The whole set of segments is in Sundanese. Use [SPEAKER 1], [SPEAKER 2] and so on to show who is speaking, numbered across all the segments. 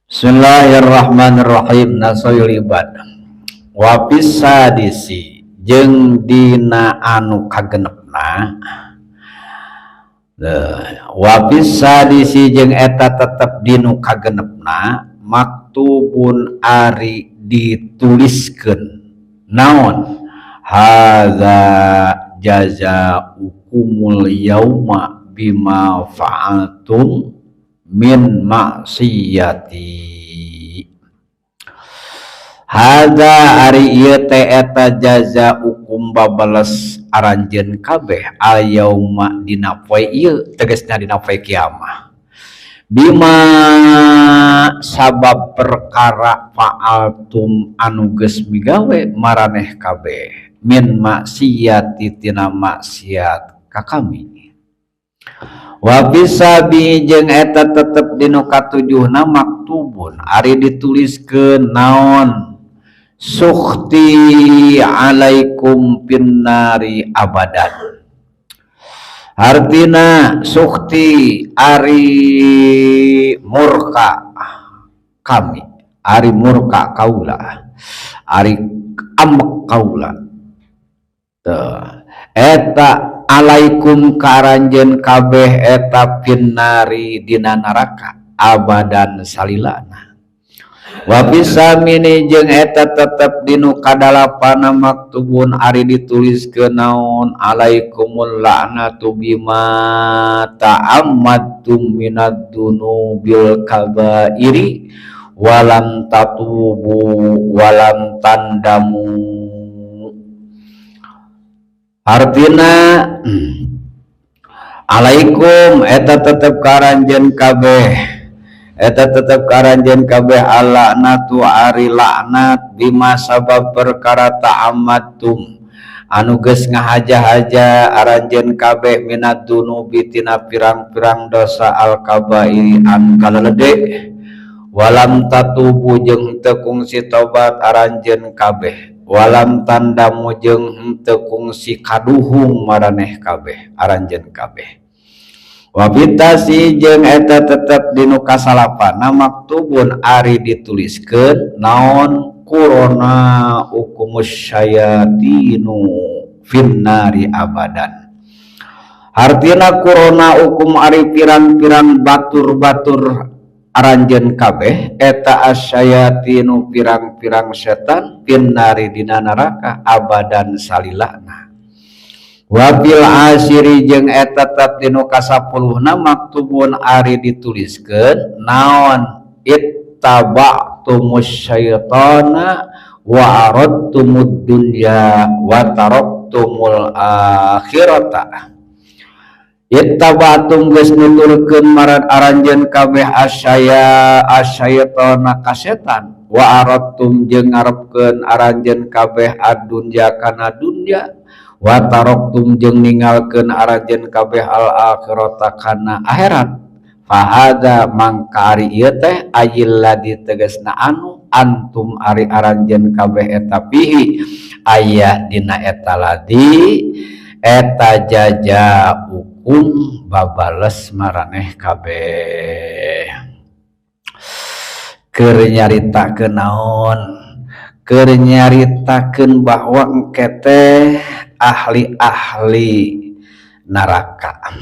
[SPEAKER 1] Bismillahirrahmanirrahim. Nashoihul ibad wa fis sadisi, jeung dina anu kagenepna. Wa fis sadisi, jeung eta tetep dinu kagenepna, maktubun, ari dituliskeun naon, hadza jazaukumul yauma bima fa'altum min maksiyati. Hadza, ari ieu teh eta, jazaukum, babales aranjeun kabeh, al yauma, dina poe ieu, tegasna dina poe kiamah, bima, sabab perkara, fa'altum, anu geus migawe maraneh kabeh, min maksiati, tina maksiat ka kami. Wa fis sabi'i, jeung eta tetep dinu katujuhna, maktubun, ari dituliskeun naon, sukhti alaikum finnari abadan. Artina sukhti, ari murka kami, ari murka kaula, ari ambek kaula. Tuh. Eta alaikum, karanjeun kabeh eta, finnari, dina neraka, abadan, salilana. Wa fis tsamini, jeung eta tetep dinu kadalapana, maktubun, ari dituliskeun naon, alaikumul la'natu bima ta'ammadtum minad dunubil kabairi walam tatubu walam tandamu. Artina alaikum, eta tetep karanjeun kabeh, eta tetep karanjeun kabeh, alaknatu, ari laknat, bima, sabab perkara, ta'ammadtum, anu geus ngahaja-haja aranjeun kabeh, minad dunubi, tina pirang-pirang dosa, al kabairi, anu kalalede, walam tatubu, jeung teu kungsi tobat aranjeun kabeh, walam tandamu, jeung teu kungsi kaduhung maraneh kabeh, aranjeun kabeh. Wa fit tasi, jeung eta tetep dinu kasalapana, maktubun, ari dituliskeun naon, qurona ukumus syayatinu finnari abadan. Artina qurona ukum, ari pirang-pirang batur-batur aranjeun kabeh eta, asyayatinu, pirang-pirang setan, finnari, dina neraka, abadan, salilana. Wa fil asyiri, jeung eta tetep dinu kasapuluhna, maktubun, ari dituliskeun naon, ittaba'tumus syaitana wa aradtumud dunya wa taraktumul akhirata. Ittaba'tum, geus nuturkeun marad aranjeun kabeh, asyaya asyaitana, ka setan, wa aradtum, jeung ngarepkeun aranjeun kabeh, adunya, kana dunya, wa taraktum, jeung ninggalkeun aranjeun kabeh, al akhirata, kana akhirat. Fahadza, mangka ari ieu teh, ayil ladzi, tegasna anu, antum, ari aranjeun kabeh eta, fihi, aya dina eta ladzi, eta jazaukum, babales maraneh kabeh. Keur nyaritakeun naon? Keur nyaritakeun bahwa engke teh ahli-ahli neraka,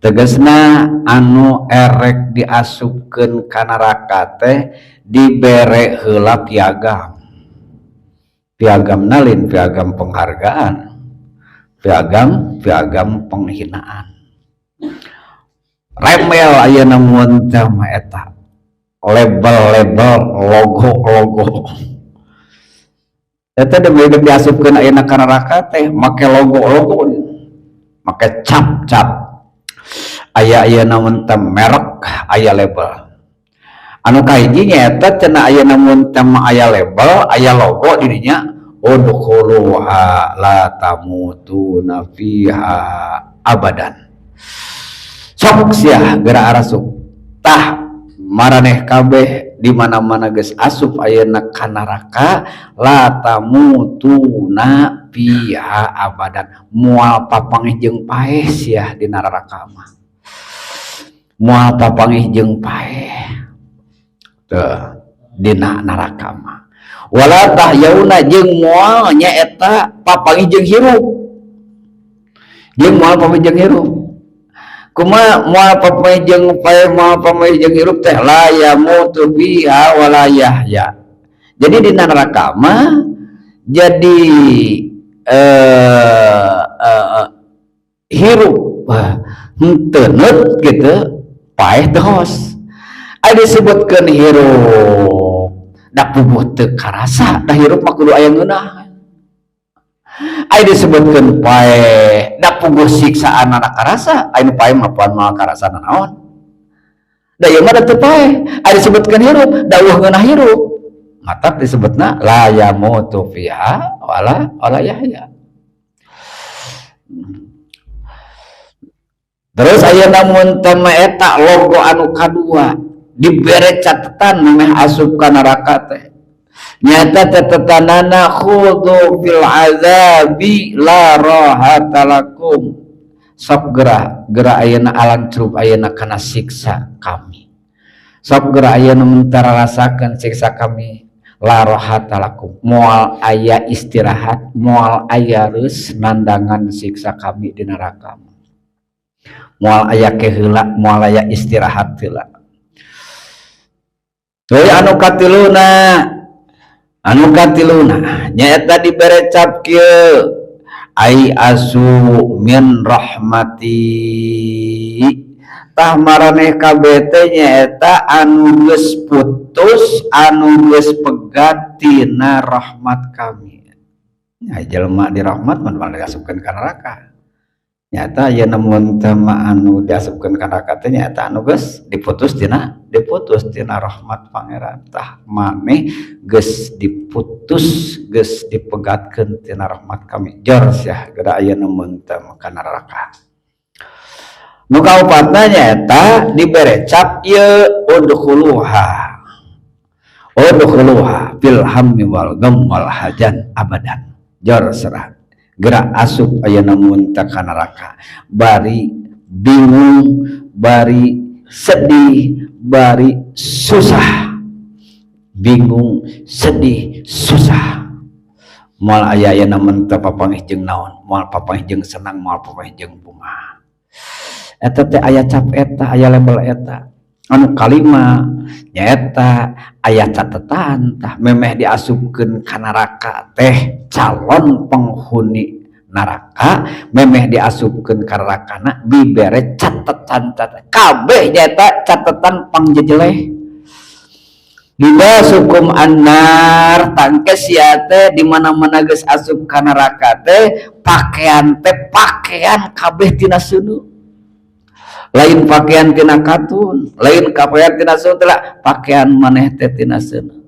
[SPEAKER 1] tegasna anu erek diasupkeun ka neraka teh, dibere heula piagam. Piagam lain piagam penghargaan, piagam piagam penghinaan. Remel ayeuna mun teh mah eta label-label, logo-logo eta. Demi diasupkeun ayeuna ka neraka teh make logo-logo, make cap-cap. Aya ayeuna mun teh merek, aya label. Anu kahiji nyaeta cenah ayeuna mun teh mah aya label, aya logo di dinya, udkhuluha la tamutuna fiha abadan. Sok sia geura arasup. Tah, maraneh kabeh di mana-mana geus asup ayeuna ka neraka, la tamutuna fiha abadan, moal papanggih jeung paeh sia di neraka mah, moal papanggih jeung paeh. Teu dina neraka mah wala tahyauna jeung moal nyaeta papanggih jeung hirup, jeung moal papanggih jeung hirup. Kumaha moal papanggih jeung pae, moal papanggih jeung hirup teh la yamutu fiha wala yahya. Jadi dina neraka mah jadi hirup henteu gitu, paeh teu hos. Aya disebutkeun hirup da puguh teu karasa, da hirup mah kudu aya ngeunah. Aya disebutkeun paeh da puguh siksaanana karasa, aya nu paeh mah pan moal karasa nanaon. Da ieu mah da teu paeh. Aya disebutkeun hirup da eueuh ngeunah hirup. Matak disebutna la yamutu fiha wala yahya. Terus ayeuna mun teh eta logo anu kadua dibere catatan memeh asup ka neraka teh. Nyata catatanana khudhu fil azabi la rahata lakum. Sok gerah, gerah ayeuna alancrup ayeuna kana siksa kami. Sok gerah ayeuna mun tara rasakeun siksa kami la rahata lakum. Moal aya istirahat, moal aya reus nandangan siksa kami di neraka. Moal aya keheula, moal aya istirahat heula. Tuluy anu katiluna nyaeta dibere cap kieu ai asu min rahmati. Tah maraneh kabeh teh nyaeta anu geus putus, anu geus pegat tina rahmat kami. Nya jelema di rahmat mah moal diasupkeun ka neraka. Nyata ayeuna mun teh mah anu diasupkeun ka neraka teh nyaeta anu geus diputus tina rahmat Pangeran. Tah maneh geus diputus, geus dipegatkeun tina rahmat kami. Jor sia geura ayeuna mun teh mah ka neraka. Nu kaopatna nyaeta dibere cap ieu udkhuluha. Udkhuluha fil hammi wal gham wal hajan abadan. Jor serah. Gerak asup ayeuna mun teh ka neraka. Bari bingung, bari sedih, bari susah. Bingung, sedih, susah. Moal aya ayeuna mun teh papanggih jeung naon, moal papanggih jeung senang, moal papanggih jeung bungah. Eta teh aya cap eta, aya label eta. Anu kalima nyaeta aya catetan tah memeh diasupkeun ka neraka teh calon penghuni neraka, memeh diasupkeun ka nerakana dibere catetan catetan kabeh nyaeta catatan pangjejeleh. Libasukum annar, tangke sia teh di mana-mana geus asup ka neraka teh pakaian teh pakaian kabeh tina seuneu. Lain pakaian tina katun, lain pakaian tina seuneu teh lah, pakaian maneh teh tina seuneu.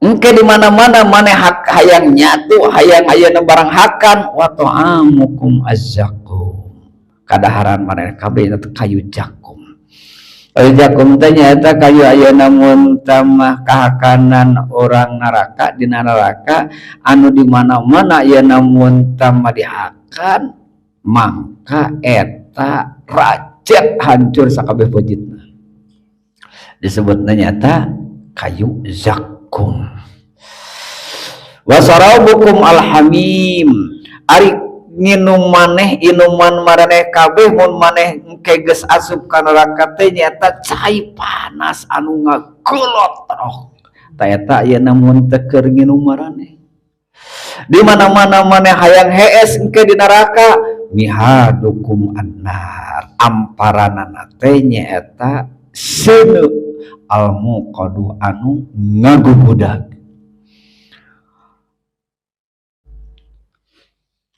[SPEAKER 1] Engke di mana-mana maneh hak hayang nyatu, hayang ayeuna barang hakan wa ta'amukum azzakum. Kadaharan maneh kabeh eta kayu jakum. Kayu jakum teh nyaeta kayu ayeuna mun tamah kahakanan orang neraka dina neraka anu di mana-mana ayeuna mun tamah dihakan mangka eta racet hancur sakabeh pojitna. Disebutna nyata kayu zakum. Wasarabukum alhamim. Ari nginum maneh inuman maraneh kabeh mun maneh engke geus asup ka neraka teh nyata cai panas anu ngagolot roh. Ta eta ayeuna mun teu keur nginum maraneh. Di mana-mana maneh hayang hees engke di neraka mihadukum annar, amparanana teh nyaeta seuneu almuqadu anu ngagugudag.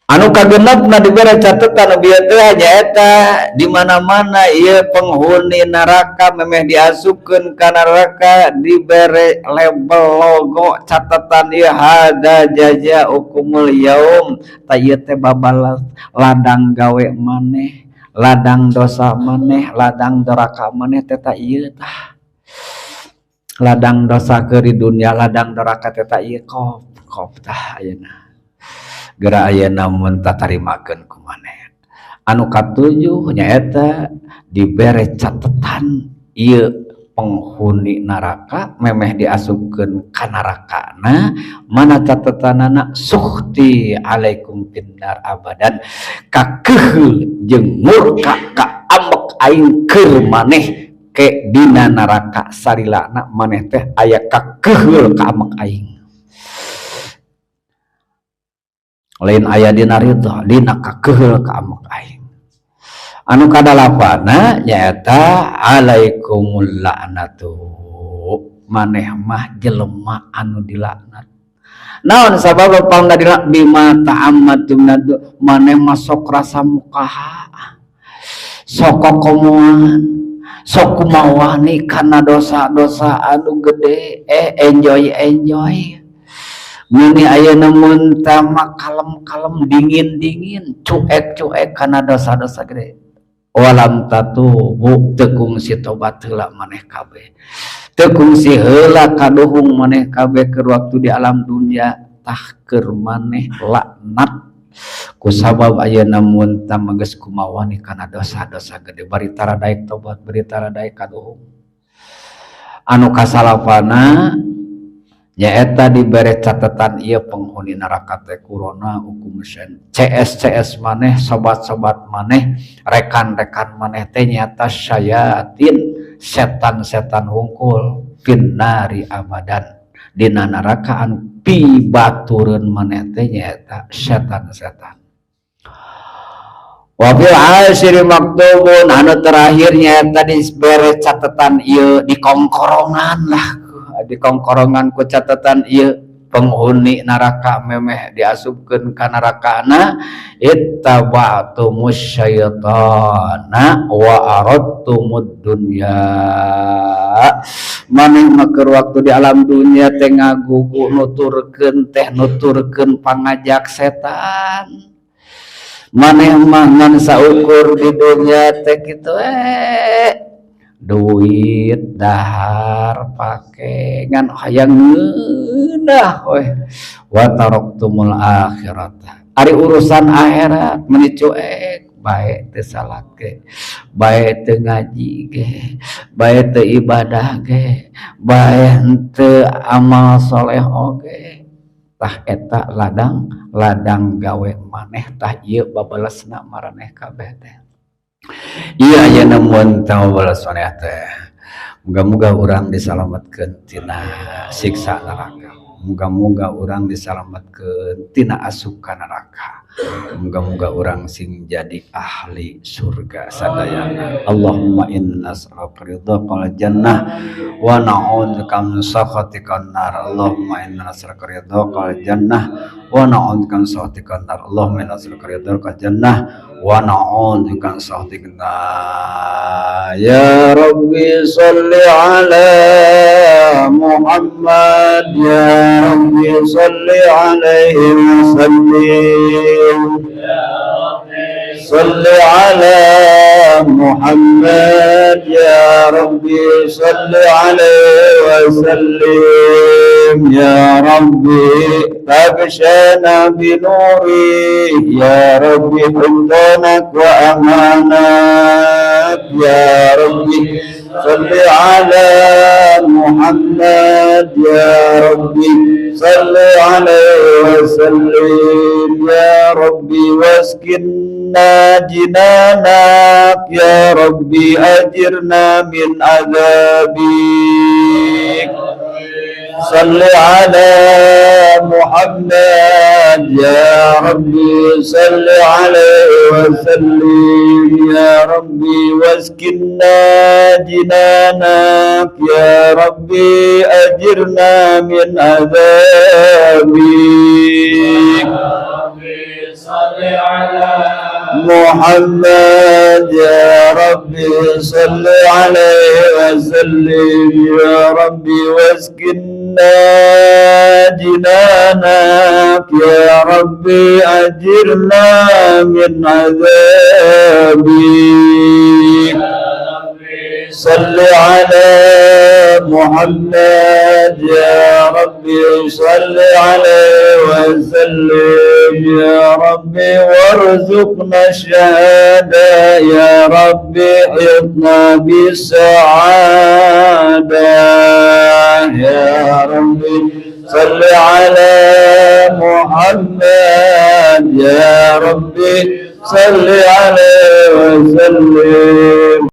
[SPEAKER 1] Anu kagenepna dibere catatan bieu teh nyaeta di mana-mana ieu penghuni neraka memeh diasupkeun ka neraka dibere label logo catatan ieu hada jazaukumul yaum. Ta ieu teh babalas ladang gawe maneh, ladang dosa maneh, ladang doraka maneh teh ta ieu tah. Ladang dosa keur di dunia, ladang doraka teh ta ieu kop kop tah ayeuna. Geura ayeuna mun tatarimakeun ku maneh. Anu katujuh nyaeta dibere catatan ieu Penghuni neraka memeh diasupkeun ka narakana, mana catatanana? Sukhti alaikum finnar abadan, kakeuheul jeung murka ka ambek aing keur maneh ke dina neraka salilana. Maneh teh aya kakeuheul ka ambek aing, lain aya dina ridha, dina kakeuheul ka ambek aing. Anu kadalapana nyaeta alaikumul la'natu, maneh mah jelema anu dilaknat. Naon sabab pangna dilaknat? Bima ta'ammatum, maneh mah sok rasa mukaha, sok kokomoan, sok kumawani kana dosa-dosa anu gede, enjoy enjoy. Meni ayeuna mun tama kalem-kalem, dingin-dingin, cuek-cuek kana dosa-dosa gede. Walam tatubu, teu kungsi tobat heula maneh kabeh, teu kungsi heula kaduhung maneh kabeh keur waktu di alam dunia. Tah, keur maneh laknat kusabab ayeuna mun tama geus kumawani kana dosa-dosa gede, bari tara daek tobat, bari tara daek kaduhung. Anu kasalapana nyaeta dibere catatan ieu penghuni neraka teh kurona hukum sen CS CS maneh, sobat-sobat maneh, rekan-rekan maneh teh nyata syayatin, setan-setan hungkul. Finnari abadan, dina neraka anu pibatureun maneh teh nyaeta setan-setan. Wa fil asyiri maktubun, anu terakhir nyaeta dibere catatan ieu di kongkorongan lah, di kongkorongan ku catatan ieu penghuni neraka memeh diasupkeun ka nerakana: ittaba'tumus syaitana wa aradtumud dunya. Maneh mah keur waktu di alam dunia teh ngagugu nuturkeun teh, nuturkeun pangajak setan. Maneh mah ngan saukur di dunia teh kitu, duit, dahar, pake, ngan hayang ngeunah we. Wa taraktumul akhirata, ari urusan akhirat meni cuek bae, teu salat ge bae, teu ngaji ge bae, teu ibadah ge bae, henteu amal soleh oge. Tah, eta ladang ladang gawe maneh. Tah, ieu babalesna maraneh kabeh teh. Iya, ayeuna mun teu balas maneh teh. Muga-muga urang disalametkeun tina siksa neraka. Muga-muga urang disalametkeun tina asup ka neraka. Muga-muga urang sing jadi ahli surga sadayana. Allahumma inna nas'aluka ridhaka wal jannah wa na'udzubika min sakhatika nar. Allahumma inna nas'aluka ridhaka wal jannah wa na'udzubika min sakhatika nar. Allahumma inna nas'aluka ridhaka wal jannah wa na'udzubika min sakhatika nar. Ya Rabbi, salli ala Muhammad. Ya Rabbi, salli alaihi wa sallim. صل على محمد. يا ربي، صل عليه وسلم. يا ربي، أغشانا بنوري. يا ربي، حفظانك وأمانك. يا ربي، صل على محمد. يا ربي، صل عليه وسلم. يا ربي، واسكننا جنانك. يا ربي، أجرنا من عذابك. صل على محمد. يا ربي، صل عليه وسلم. يا ربي، واسكننا جنانك. يا ربي، أجرنا من عذابك.
[SPEAKER 2] صل على
[SPEAKER 1] محمد. يا ربي، صل عليه وسلم. يا ربي، واسكننا جنانك. يا ربي، أجرنا من عذابك. صل على محمد. يا ربي، صل عليه وسلم. يا ربي، وارزقنا الشهادة. يا ربي، حطنا بالسعادة.
[SPEAKER 2] يا ربي صل على محمد، يا ربي صل عليه وسلم.